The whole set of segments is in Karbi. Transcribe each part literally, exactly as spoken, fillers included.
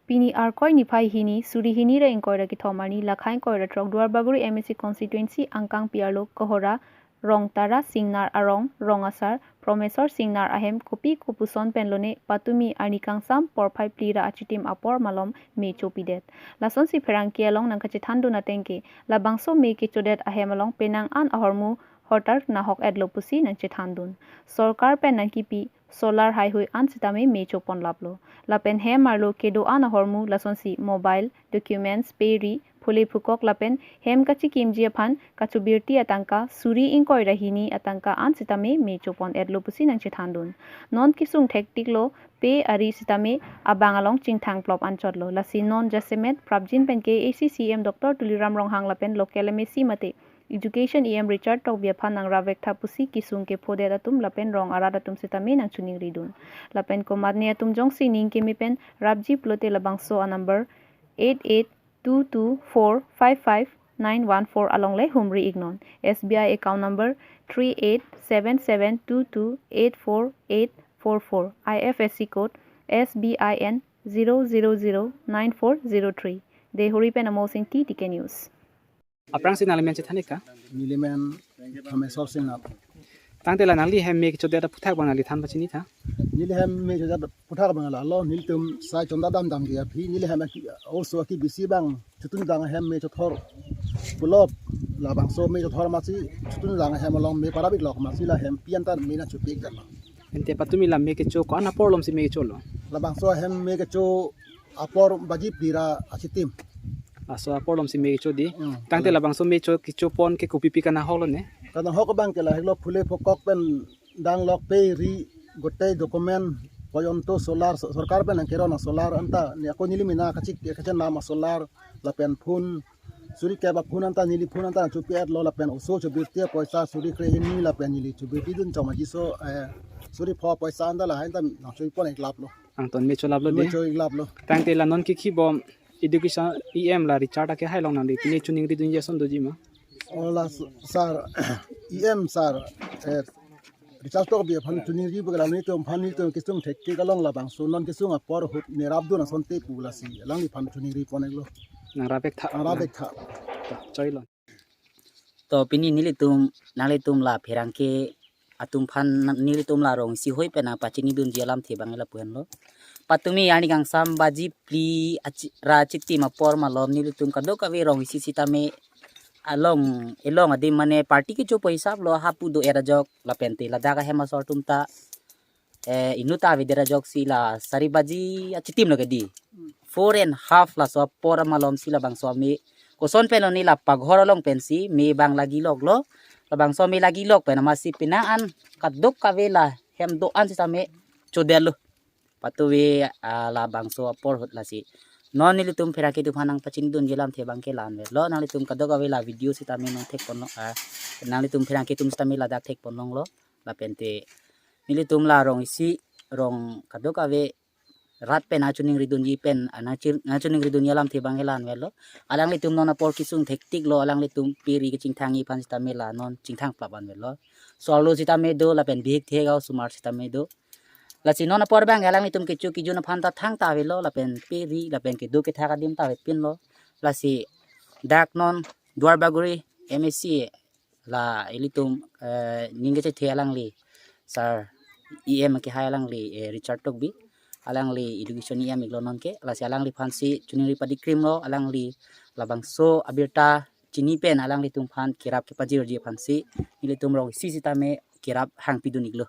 Pini Arkoi niphai hini, suri hini ra ingkoi ra kethom arni, lakha ingkoi ra throk Duarbagori M A C constituency angkangpi arlo Kohora, Rong Tara Singnar arong, Rong Asar Promesor Singnar ahem kopi kopuson pen lone patumi arni kangsam porphai phli ra achitim apor malom me chopidet. Lasonsi pherangke along nangkachethandun ateng ke, labangso me kechodet ahem along penang an ahormu hotar nahok-etlo pusi nangchethandun. Sorkar pen nangkipi solar haihui an sitame me choponlaplo. Lapen hem arlo kedo-an ahormu lasonsi mobile, documents, pe ri, phule phukok lapen hem kachikimji aphan kachobirti atangka suri ingkoi ra hini atangka an sitame me chopon-etlo pusi nangchethandun. Non kesung thektiklo, pe ari sitame abang along chingthang plop anchotlo. Lasi non jasemet prapjin pen ke A C C M Doctor Tuliram Ronghang lapen local M A C mate Education E M Richard Tokbi aphan nangrap-vektha pusi kesung kephodet atum lapen rong arat atum sitame nangchoningridun. Lapen komatne atum jongsi ning keme pen rapji pulote labangso a-number eight eight two two four five five nine one four along le humri-iknon. S B I account number three eight seven seven two two eight four eight four four, I F S C code S B I N zero zero zero nine four zero three. Deihori pen Amo Singti, T K News. Aphrangsi nangli men chethan-ik tha? Neli men Promesor Singnar. Tangte la nangli hem me kechodet aphuthak abang nangli than pachini tha? Neli hem me kechodet aphuthak abang la lo, nelitum sai chonda damdamji aphi neli hem aki, oso akibisi abang chotun dang hem me chothor. Pulo labangso me chothor amatsi chotun dang hem along me parap-iklok amatsi la hempi anta me nangchopik damlo. Ante patumi la me kecho ko-an apor alomsi me kecholo? Labangso hem me kecho apor baji phli ra achitim. Laso apor alomsi me kecho dei. Hmm. Tangte labangso me cho kechopon ke kopipi kanahoklo ne? Kanahok abang ke lahelo, phule phukok pen danglok, pe ri, gotei document poyonto solar, so-, sorkar pen nangkeron a-solar anta, ne ako neli mena kachik kachenam a-solar lapen phone, suri kep a-phone anta, neli phone anta chopi-etlo lapen oso chobirti apoisa suri krehini lapen neli chobirtidun chom ajiso, eh, suri pho apoisa anta lahai anta nangchopon-iklaplo. Angton me cholaplo dei. Me cho-iklaplo. Tangte la non kikhi bom Education E M la Richard akehai along nangli pine choningridunji ason doji ma? O la s-, sir, E M sir, eh, Richard Tokbi aphan choningri bukela nelitum aphan nelitum kesung thektik along labangso non kesung apor ahut nerapdun asonte pu lasi alangliphan choningri pon-iklo. Nangrap-vektha. Nangrap-vektha. To, choi lo. To pini nelitum, nanglitum la pherangke atum aphan nelitum la rong isi hoi pen nangpachinidunji alamthe abang lapu henlo. Patumi arni kangsam baji phli achi-, ra achitim apor malom nelitum kadokave rong isi sitame along, elong adim mane party kecho pu hisap lo hapu do-et ajok lapente ladak ahem asor atum ta, eh, inut ta avedet ajoksi la sari baji achitim lo ke dei. Four and half laso apor amalomsi labangso ame koson pen lone la paghor along pensi me abang lagiloklo. Labangso me lagilok pen amatsi penang an kadokave la hem do-an sitame chodetlo. Patumi, ah, labangso apor ahut lasi non nelitum pherangke atum aphan nangpachinidunji alamthe abang ke la-anvetlo. Nanglitum kadokave la video sitame nangthekponlong, ah, nanglitum pherangke atum sitame ladak thekponlonglo. Lapente nelitum la rong isi, rong kadokave rat pen nangchoningridunji pen, ah, nangchir-, nangchoningridunji alamthe abang ke la-anvetlo. Alanglitum non apor kesung thektiklo, alanglitum pe ri kachingthangji aphan sitame la non chingthang plap anvetlo. So arlo sitame do lapen bihek thek a-osomar sitame do. Lasi non apor abang alanglitum kecho kejun aphan ta thangta avelo lapen pe ri lapen kedo kethak adim ta avepinlo. Lasi dak non Duarbagori M A C la ilitum, eh, ning kechethe alangli, sir, E M akehai alangli, eh, Richard Tokbi, alangli Education E M iklo non ke, lasi alangliphansi choningri padikrimlo, alangli labangso abirta chini pen alanglitum aphan kerap kepajirji aphansi nelitum rong isi sitame kerap hangpidun-iklo.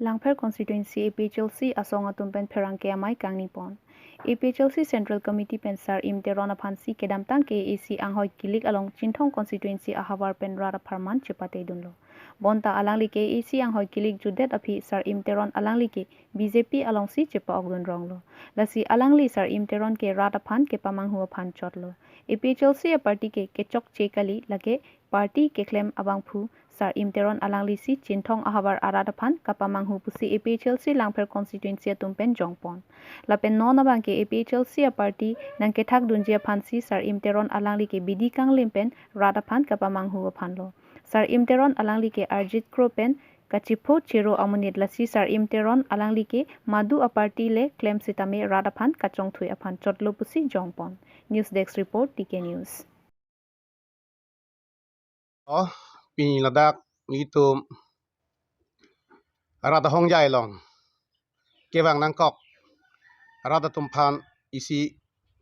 Langpher Constituency A P H L C asong atum pen pherangke amei kangnipon. A P H L C Central Committee pen Sar Im Teron aphansi kedamtang K A A C anghoi kilik along Chinthong Constituency ahavar pen rat apharman chepatedunlo. Bonta alangli K A A C anghoi kilik jutdet aphi Sar Im Teron alangli ke B J P alongsi chepa-okdun ronglo. Lasi alangli Sar Im Teron ke rat aphan kepamanghu aphan chotlo. A P H L C aparty ke kechokche kali, lake party keklem abangphu Sar Im Teron alanglisi Chinthong ahavar arat aphan kapamanghu pusi A P H L C Langpher Constituency atum pen jongpon. Lapen non abang ke A P H L C aparty nangkethakdunji aphansi Sar Im Teron alangli ke bidi kanglim pen rat aphan kapamanghu aphanlo. Sar Im Teron alangli ke Arjit Kro pen kachipho chero amonit, lasi Sar-im Teron alangli ke madu a-party le klem sitame rat aphan kachongthui aphan chotlo pusi jongpon. News Desk Report, T K News. Oh, pini ladak nelitum rat ahongjai along kevang nangkok rat atum aphan isi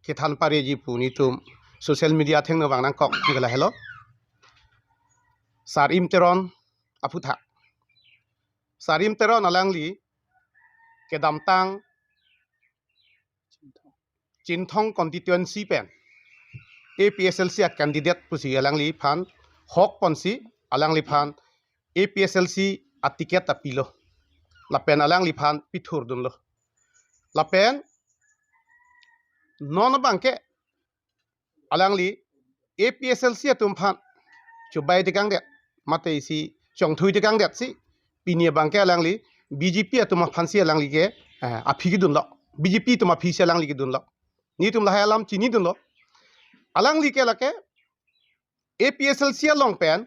kethan pareji pu nelitum social media athengno vang nangkok, neli lahelo. Sar-im Teron aphuthak. Sar-im Teron alangli kedamtang Chinthong constituency pen A P H L C a-candidate pusi alangliphan hok ponsi alangliphan A P H L C a-ticket ta pilo. Lapen alangliphan pithurdunlo. Lapen non abangke alangli A P H L C atum aphan chubai tekangdet, mate isi chongthui tekangdetsi, pini abangke alangli B J P atum aphansi alangli ke, eh, aphi kedunlo. B J P atum aphisi alangli kedunlo. Nelitum lahai alam chinidunlo. Alangli ke lake A P H L C along pen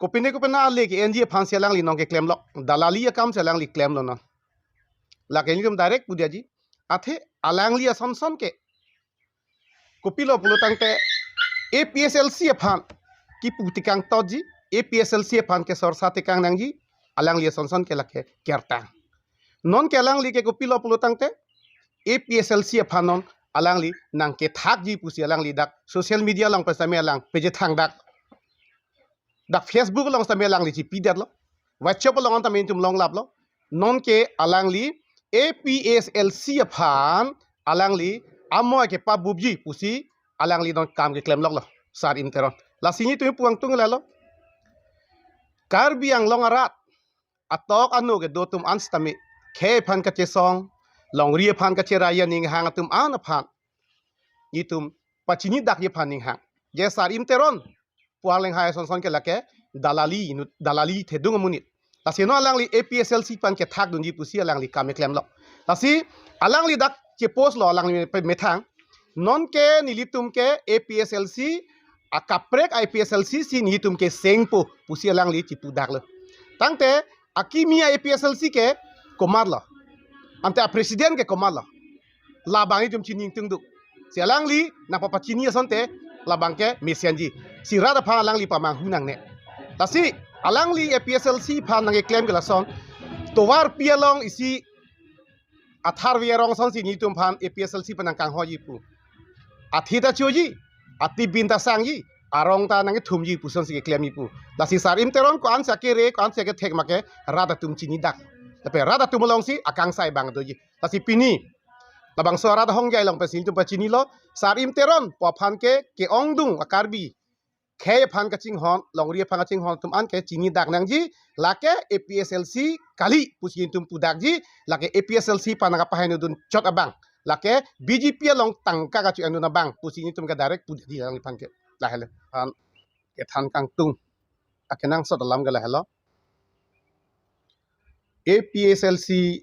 kopine kopine ale ke-enji aphansi alangli nong keklemlo. Dalali akam si alangli klemlo non. Lake nelitum direct pudetji. Athe alangli asonson ke kopilo pulo tangte A P H L C aphan kipu tekang totji, A P H L C aphan kesorsa tekang nangji, alangli asonson ke lake kertang. Non ke alangli ke kopilo pulo tangte A P H L C aphan non alangli nangkethakji pusi alangli dak social media along pen sitame alang pejethang dak. Dak Facebook along sitame alangli chipidetlo. WhatsApp along sitame nelitum longlaplo. Non ke alangli A P H L C aphan alangli amo kepabupji pusi alangli non kam keklemloklo. Sar-im Teron. Lasi nelitum pu angtung lalo. Karbi Anglong arat atok anu kedo atum an sitame khei aphan kachesong, longri aphan kacherai aning hang atum an aphan nelitum pachinidakji aphan ning hang. Je Sar-im Teron pu alanglihai asonson ke lake dalali inut, dalali thedung amonit. Lasi non alangli A P H L C aphan kethakdunji pusi alangli kam keklemlo. Lasi alangli dak chepostlo alangli pe-, methang. Non ke nelitum ke A P H L C, akaprek A P H L C si nelitum ke sengpo pusi alangli chipudaklo. Tangte akimi a-A P H L C ke komatlo? Ante a-president ke komatlo? Labang nelitum chini ingtungduk. Si alangli nangpapachini asonte labang ke mesenji. Si rat aphan alangli pamanghu nangne. Lasi alangli A P H L C aphan nangkeklem ke lason. Tovarpi along isi Athar Veyarong asonsi nelitum aphan A P H L C aphan nangkanghoji pu. Athi ta choji, atibin ta sangji, arong ta nangkethumji pu asonsi keklemji pu. Lasi Sar-im Teron ko-ansi akere, ko-ansi akethek ma ke rat atum chinidak. Tapi rat atum alongsi akangsai abang doji. Lasi pini labangso rat ahongjai along pensi nelitum pachinilo, Sar-im Teron pu aphan ke ke-ongdung a-Karbi khei aphan kachinghon, longri aphan kachinghon atum an ke chinidak nangji, lake A P H L C kali pusi nelitum pudakji, lake A P H L C aphan nangkapahenodun chot abang, lake B J P along tangka kacho-endun abang pusi nelitum ke direct pudakji alangliphan ke. Lahelo. Aphan kethan kangtung akenangsot alam ke lahelo. A P H L C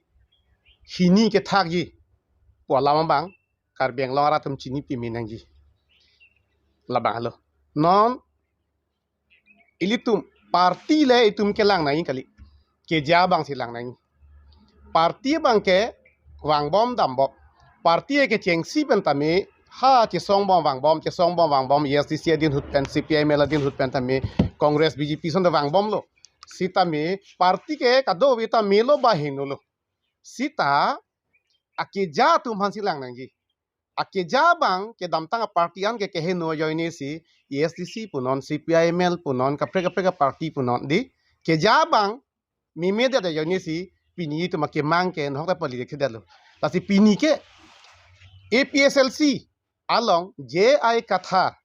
hini kethakji pu alam abang Karbi Anglong arat atum chini pimi nangji. Labang helo. Non ilitum party le itum kelang nangji kali. Keja abangsi lang nangji. Party abang ke vangbom dambom. Party kechengsi pen tame ha chesongbom vangbom, chesongbom vangbom, A S D C adin ahut pen, C P I M L adin ahut pen tame, Congress, B J P ason ta vangbomlo. Sitame party ke kadokave ta melo ba henolo. Sita akeja atum aphansi lang nangji. Akeja abang kedamtang a-party an ke keheno ajoine si A S D C punon, C P I M L punon, kaprek kaprek a-party punon di. Keja abang memedet ajoine si pini itum akemang ke nahok ta pali dekhe detlo. Lasi pini ke A P H L C along J I Kathar,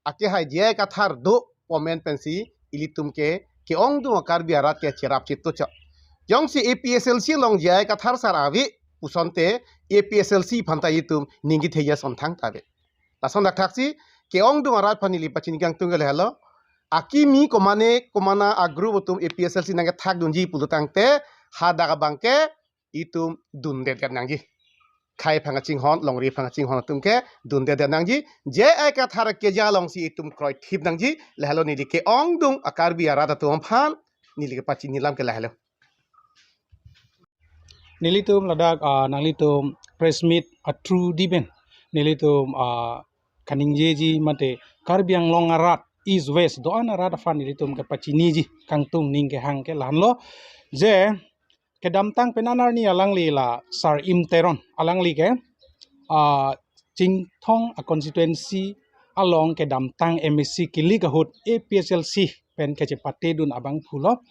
akehai J I Kathar do pu amen pensi ilitum ke ke-ongdung a-Karbi arat ke cherap chito chok. Jongsi A P H L C along J I Kathar sar ave pu asonte A P H L C aphan ta itum ningkethekji asonthang ta ave. Lason dakthaksi ke-ongdung arat aphan neli pachini kangtung ke lahelo. Akimi komane komana a-group atum A P H L C nangkethakdunji pulo tangte hadak abang ke itum dundedet nangji. Khei aphan kachinghon, longri aphan kachinghon atum ke dundedet nangji. J I Kathar keja alongsi itum kroithip nangji. Lahelo neli ke-ongdung a-Karbi arat atum aphan neli kepachini alam ke lahelo. Nelitum ladak, ah, nanglitum press meet a through di pen nelitum, ah, kaningjeji mate Karbi Anglong arat East West do-an arat aphan nelitum kepachiniji kangtung ning kehang ke lahenlo je kedamtang penan arni alangli la Sar Im Teron alangli ke, ah, Chinthong a constituency along kedamtang M A C kilik ahut A P H L C pen kachepatedun abangphulo.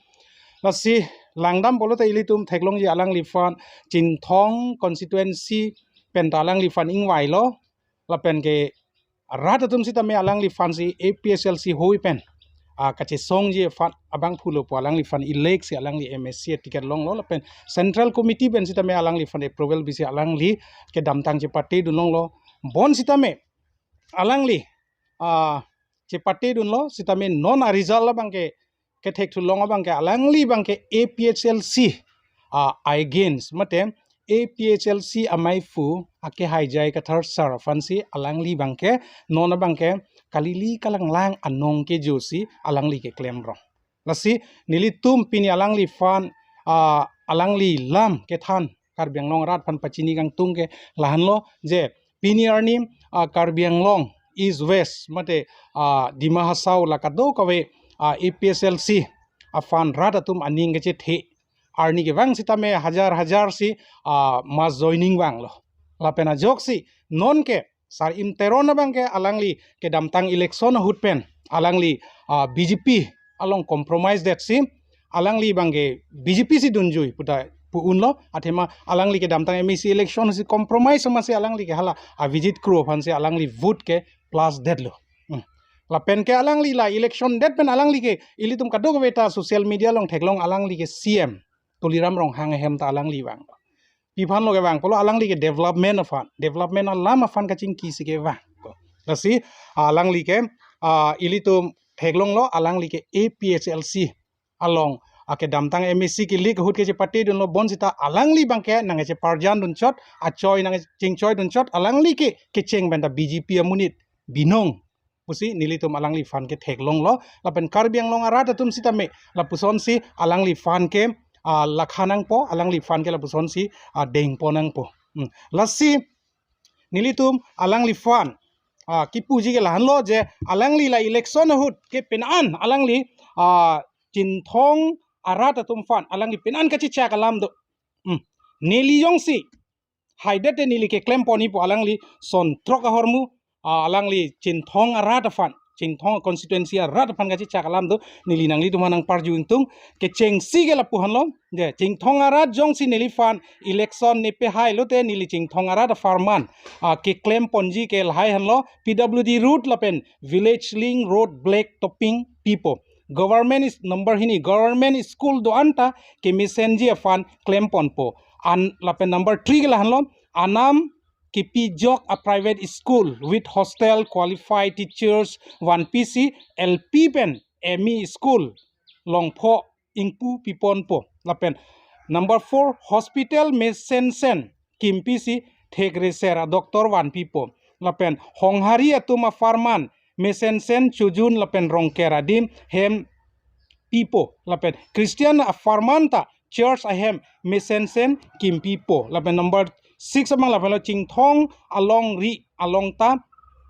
Lasi langdam pulote ilitum theklongji alangliphan Chinthong constituency pen ta alangliphan ingvailo. Lapen ke rat atum sitame alangliphan si A P H L C hoi pen, ah, kachesongji aphan abangphulo pu alangliphan elect si alangli M A C ticket longlo lapen Central Committee pen sitame alangliphan approval bisi alangli kedamtang chepatedun longlo. Bonsitame alangli, ah, chepatedunlo sitame non a result abang ke kethek thulong abang ke alangli abang ke A P H L C, ah, against mate A P H L C amei phu ake haijai Kathar Sar aphan si alangli abang ke non abang ke kalili kalanglang anong kejo si alangli keklem rong. Lasi nelitum pini alangliphan, ah, alangli lam kethan Karbi Anglong arat aphan pachini kangtung ke lahenlo je pini arni, ah, Karbi Anglong East West mate, ah, Dima Hasao la kadokave, ah, A P H L C aphan rat atum aning kachethe arni kevang sitame hajar hajar si, ah, mass joining vanglo. Lapen ajoksi non ke Sar Im Teron abang ke alangli kedamtang election ahut pen alangli, ah, B J P along compromise det si alangli abang ke B J P si dunjui puta pu unlo, athema alangli kedamtang M A C election si compromise ma si alangli ke hala Avijit Kro aphan si alangli vote ke plus detlo. Hmm. Lapen ke alangli la election det pen alangli ke ilitum kadokave ta social media along theklong alangli ke C M Tuliram Ronghang ahem ta alangli vang. Pi aphanlo kevang pulo alangli ke development aphan, development alam aphan kachingki si kevang. Lasi alangli ke, ah, ilitum theklonglo alangli ke A P H L C along, ah, kedamtang M A C kilik ahut kachepatedunlo bonsita alangli abang ke nangkacheparjandun chot, achoi nangkachingchoidun chot, alangli ke kecheng pen ta B J P amonit binong pusi nelitum alangliphan ke theklonglo. Lapen Karbi Anglong arat atum sitame lapuson si alangliphan ke, ah, lakha nangpo, alangliphan ke lapuson si, ah, dengpo nangpo. Hmm. Lasi nelitum alangliphan, ah, kipuji ke lahenlo je alangli la election ahut ke penan alangli, ah, Chinthong arat atum aphan alangli penan kachechak alam do. Hmm. Neli jongsi haidet te neli keklem ponji pu alangli son throk ahormu, ah, alangli Chinthong arat aphan, Chinthong constituency arat aphan kachechak alam do, neli nanglitum aphan nangparju ingtung, kechengsi ke lapu henlo, je, Chinthong arat jongsi neliphan election ne pehai lote neli Chinthong arat apharman, ah, keklem ponji ke lahai henlo, P W D road lapen village link road black topping pipo. Government is number hini, government school do-an ta kemesenji aphan klem ponpo. An lapen number three ke lahenlo, anam kepijok a private school with hostel qualified teachers vanpisi L P pen M E school longpho ingpu piponpo. Lapen number four, hospital mesensen kimpisi thekreser a doctor vanpipo. Lapen Honghari atum apharman mesensen chojun lapen rongker adim hem pipo. Lapen Christian apharman ta church ahem mesensen kimpipo. Lapen number six abang lapenlo Chinthong alongri along ta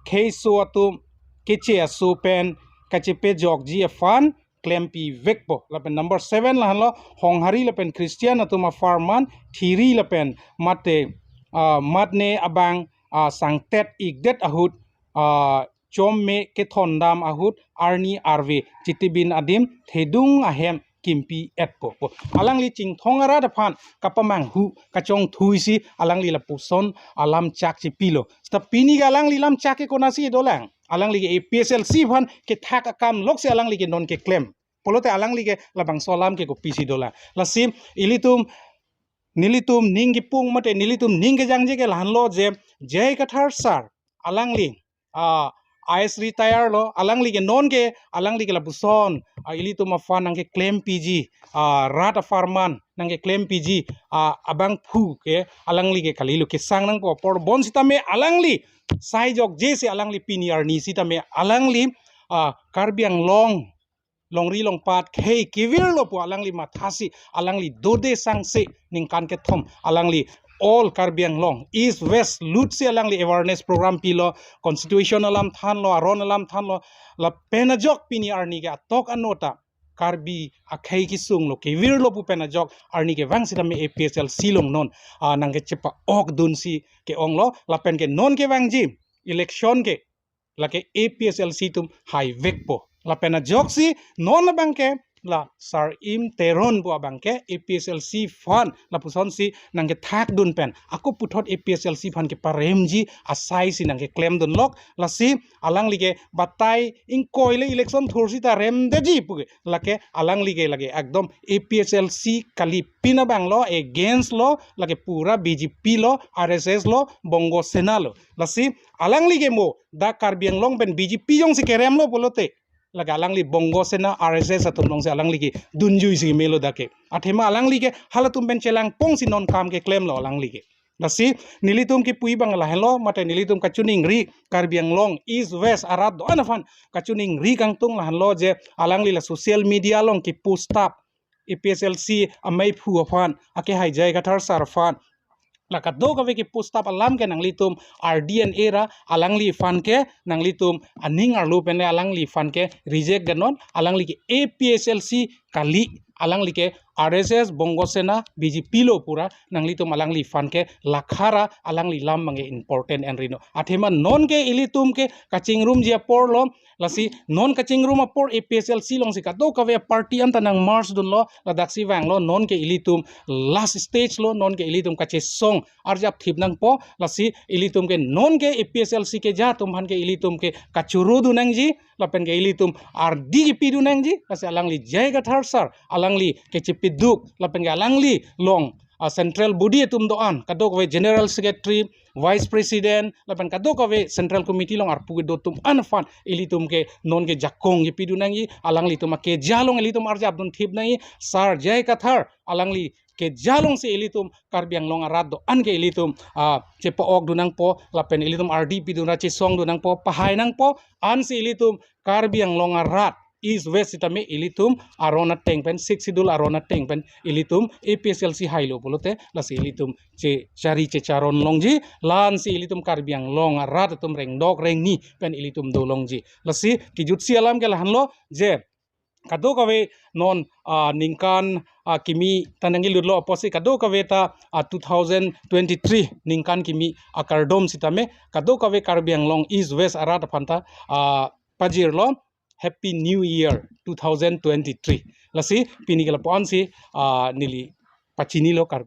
kheiso atum keche aso pen kachepejokji aphan klempivekpo. Lapen number seven lahenlo Honghari lapen Christian atum apharman thiri lapen mate, ah, matne abang, ah, sangtet ikdet ahut, ah, chom me kethondam ahut arni arve chitibin adim thedung ahem kimpi-etpo. Po. Alangli Chinthong arat aphan kapamanghu kachongthuisi alangli lapuson alam chak chipilo. Seta pini ke alangli lam chak ke konatsi dolang. Alangli ke A P H L C aphan kethak akam loksi alangli ke non keklem. Pulote alangli ke labangso alam ke kopisi dolang. Lasi ilitum, nelitum ning kipung mate nelitum ning kejangje ke lahenlo je J I Kathar sir alangli, ah, I A S retire lo, alangli ke non ke, alangli ke lapuson, ah, ilitum aphan nangkeklempiji, ah, rat apharman nangkeklempiji, ah, abangphu ke alangli ke kalilo kesang nangpo apor bonsitame alangli saijokje si alangli pini arni sitame alangli, ah, Karbi Anglong longri longpat khei kevirlo pu alangli mathasi, alangli dode sangse ningkan kethom alangli all Karbi Anglong East West lutsi alangli awareness program pilo, constitution alam thanlo, aron alam thanlo, lapen ajok pini arni ke atok anota Karbi akhei kesunglo, kevirlo pu pen ajok arni kevang sitame A P H L C along non, ah, nangkechepa-ok dunsi ke-onglo, lapen ke non kevangji election ke lake A P H L C atum haivekpo. Lapen ajoksi non abangke la Sar Im Teron pu abangke A P H L C aphan lapusonsi nangkethak dun pen ako puthot A P H L C aphan keparemji asaisi nangkeklem dunlok, lasi alangli ke batai ingkoi le election thursi ta remdeji puke, lake alangli ke lake ekdom A P H L C kali pin abanglo, against lo, lake pura B J P lo, R S S lo, Bongo Sena lo. Lasi alangli ke mo dak Karbi Anglong pen B J P jongsi keremlo pulote, lake alangli Bongo Sena, R S S atum alongsi alangli ke dunjuisi melo dak ke. Athema alangli ke halatum pen chelangpongsi non kam keklemlo alangli ke. Lasi nelitum kipu abang lahenlo, mate nelitum kachiningri Karbi Anglong East West arat do-an aphan kachiningri kangtung lahenlo je alangli la social media along kipu stap A P H L C ameiphu aphan, akehai J I Kathar sir aphan, la kadokave kipu stap alam ke nanglitum R D N A ra alangliphan ke nanglitum aning arlo pen alangliphan ke reject ganon, alangli ke A P H L C kali, alangli ke R S S, Bongo Sena, B J P lo pura, nanglitum alangliphan ke lakhara alangli lam mange important en rino. Athema non ke ilitum ke kachingrumji apor lo, lasi non kachingrum apor A P H L C alongsi kadokave party anta nang merge dunlo, ladaksi vanglo, non ke ilitum last stage lo, non ke ilitum kachesong arjap thip nangpo, lasi ilitum ke non ke A P H L C keja atum aphan ke ilitum ke kachuru dun nangji, lapen ke ilitum ardi kipi dun nangji, lasi alangli J I Kathar sir, alangli kechepiduk, lapen ke alangli along, ah, central body atum do-an, kadokave general secretary, vice president, lapen kadokave central committee along arpu kedo atum an aphan ilitum ke non ke jakong kipi dun nangji, alanglitum akeja along ilitum arjap dun thip nangji, Sar J I Kathar alangli keja alongsi ilitum Karbi Anglong arat do-an ke ilitum, ah, chepa-ok dun nangpo, lapen ilitum ardi pi dun ra chesong dun nangpo, pahai nangpo, ansi ilitum Karbi Anglong arat East West sitame ilitum aron ateng pen, Sixth Schedule aron ateng pen ilitum A P H L C hailo pulote, lasi ilitum che chari checharon longji, la-ansi ilitum Karbi Anglong arat atum rengdok rengni pen ilitum do longji. Lasi kejutsi alam ke lahenlo je kadokave non, ah, ningkan, ah, kimi ta nangjilutlo apotsi kadokave ta, ah, two thousand twenty-three ningkan kimi akardom sitame kadokave Karbi Anglong East West arat aphan ta, ah, pajirlo Happy New Year two thousand twenty-three. Lasi pini ke lapu-ansi, ah, neli pachinilo Karbi